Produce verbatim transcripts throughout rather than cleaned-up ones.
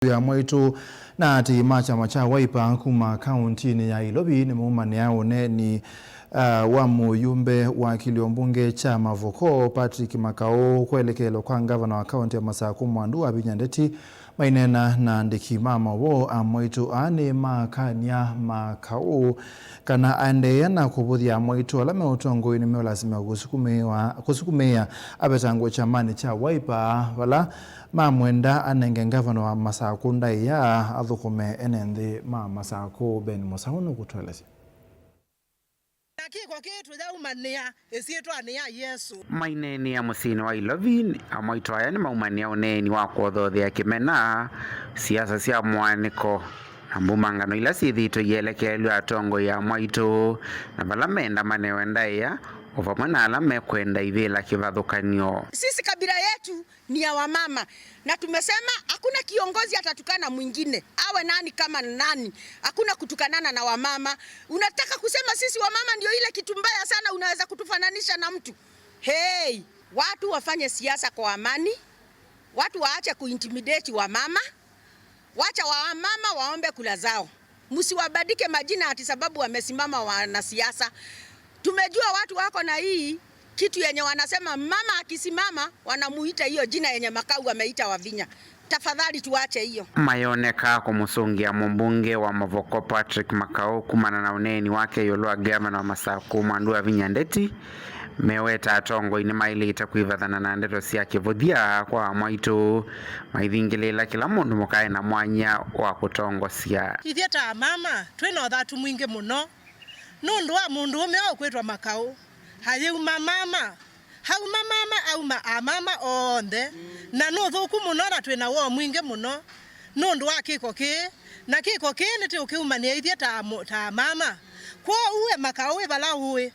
ya mwaitũ na atĩĩ ma kyama kya Wiper kuma kaũntĩnĩ ya Ilovi nĩmaumanĩa ũneeni, ah, wa mũyumbe wa kĩlio mbunge kya Mavoko, Patrick Makaũ, kwelekelwa kwa ngavana wa kaũntĩ ya Masakũ, Mwandu wa Vinya Ndeti. Maineena na andĩki ma maũvoo, amwaitũ aa nĩmakany'a Makaũ kana aendeea na kũvũthya amwaitũ ala me ũtongoinĩ meũlasimĩwa kũsukumĩwa, kũsukumĩĩa avetangwe kyamanĩ kya Wiper, vala mamwenda anenge ngavana wa Masakũ ndaĩa athũkũme ene nthĩ ma Masakũ. Ben Mũsaũ nũkũtũelesya. Na kĩko kĩĩ tũyaumanĩa ĩsyĩtwanĩ ya Yesũ. Maineenea mũsyĩnĩ wa Ilovi, amwaitũ aya nĩmaumanĩa ũneeni wa kũthothea kĩmena siasa sya mũaanĩko na mbumangano ila syĩthĩĩtwe ielekeelw'e atongoi amwaitũ, na vala menda manewe ndaĩa, o vamwe na ala mekwenda ivĩla kĩvathũkany'o. Sisi kabila yetu ni ya wamama. Na tumesema hakuna kiongozi atatukana mwingine. Awe nani kama nani. Hakuna kutukanana na wamama. Unataka kusema sisi wamama ndio ile kitu mbaya sana unaweza kutufananisha na mtu? Hey, watu wafanye siasa kwa amani. Watu waache kuintimidate wamama. Wacha wamama waombe kula zao. Msiwabadike majina ati sababu wamesimama wanasiasa. Tumejua watu wako na hii kitu yenye wanasema mama akisimama wanamuita hiyo jina yenye Makau ameita Wavinya. Tafadhali tuache hiyo. Mayoneka kũmũsũngĩa mũmbunge wa Mavoko Patrick Makaũ kumana na ũneeni wake ĩũlũ wa ngavana wa Masakũ Mwandu wa Vinya Ndeti. Meweta atongoi nĩmaĩlĩte kwĩvathana na ndeto sya kĩvũthya kwa amwaitũ, maithingĩlĩĩla kĩla mũndũ mũka ena mwanya wa kũtongosya. Ithyĩ ta amama, twĩ na ũthatu mwingĩ mũno, nũndũ wa mũndũũme ũũ ũkwĩtwa Makaũ. Ayĩuma mama, auma mama, auma amama onthe, na nĩ ũthũku mũno, na twĩ na woo mwingĩ mũno nũndũ wa kĩko kĩĩ, na kĩko kĩĩ nĩtũũkĩumanĩa ithyĩ ta amũ-, ta amama. Kwoou we Makaũ wĩ vala ũĩ,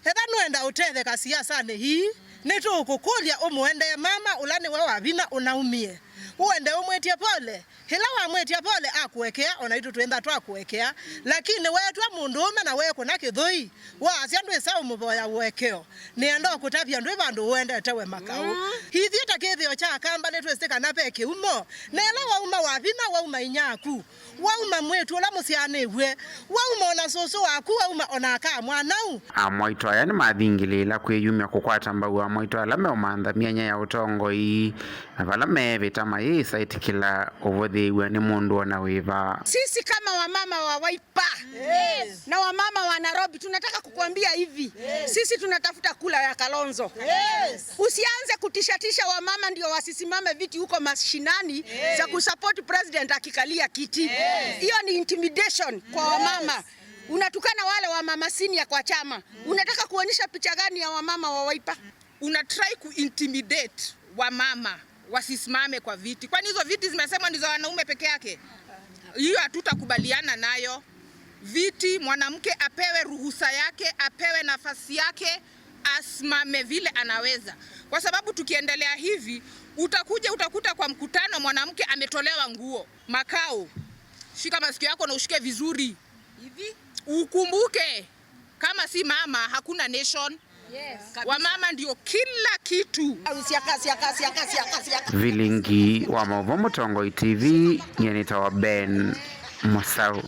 Ethĩwa nũenda ũtetheka siasanĩ ii, nĩtũũkũkũlya ũmũendee mama ũla nĩwe Wavina ũnaumie. Ũende ũmwĩtye pole. Ĩla wamwĩtya pole akũekea, o naitũ twĩntha twakũekea. Lakini weetw'a mũndũũme na weekũna kĩthũi, waasya ndwĩsa ũmũvoya ũekeo. Nĩenda ũkũtavya ndwĩ vandũ ũendete we Makaũ. Mm. Ithyĩ ta kĩthĩo kya Akamba nĩtwĩsĩ kana ve kĩumo. Na ĩla wauma Wavina, wauma inyia aku. Wauma mwĩĩtu ũla mũsyaanĩw'e, wauma o na sũsũ waku, wauma o na aka mwanau. Amwaitũ aya nĩmathingĩlĩĩla kwĩyumya kũkwata mbau amwaitũ ala meũmantha myanya ya ũtongoi, na vala meevĩta mayĩsa ĩtĩkĩla ũvũthĩĩw'a nĩ mũndũ o na wĩva. Sisi kama wamama wa Wiper, yes, na wamama wa Nairobi, tunataka kukuambia hivi, yes, sisi tunatafuta kula ya Kalonzo. Yes. Usianze kutishatisha wamama ndio wasisimame viti huko mashinani, yes, za kusupport president akikalia kiti. Yes. Hiyo ni intimidation kwa wamama. Yes. Unatukana wale wamama senior kwa chama. Mm. Unataka kuonyesha picha gani ya wamama wa Wiper? Una try kuintimidate wamama wasisimame kwa viti. Kwani hizo viti zimesemwa ni za wanaume peke yake? Hiyo hatutakubaliana nayo. Viti, mwanamke apewe ruhusa yake, apewe nafasi yake, asimame vile anaweza, kwa sababu tukiendelea hivi, utakuja utakuta kwa mkutano mwanamke ametolewa nguo. Makau, shika masikio yako na ushike vizuri. Hivi? Ukumbuke, kama si mama, hakuna nation. Yes. Wamama ndio kila kitu. Siaka, siaka, siaka, siaka, siaka. Vilingi wa Maũvoo Mũtongoi T V, nyie nĩtawa Ben Mũsaũ.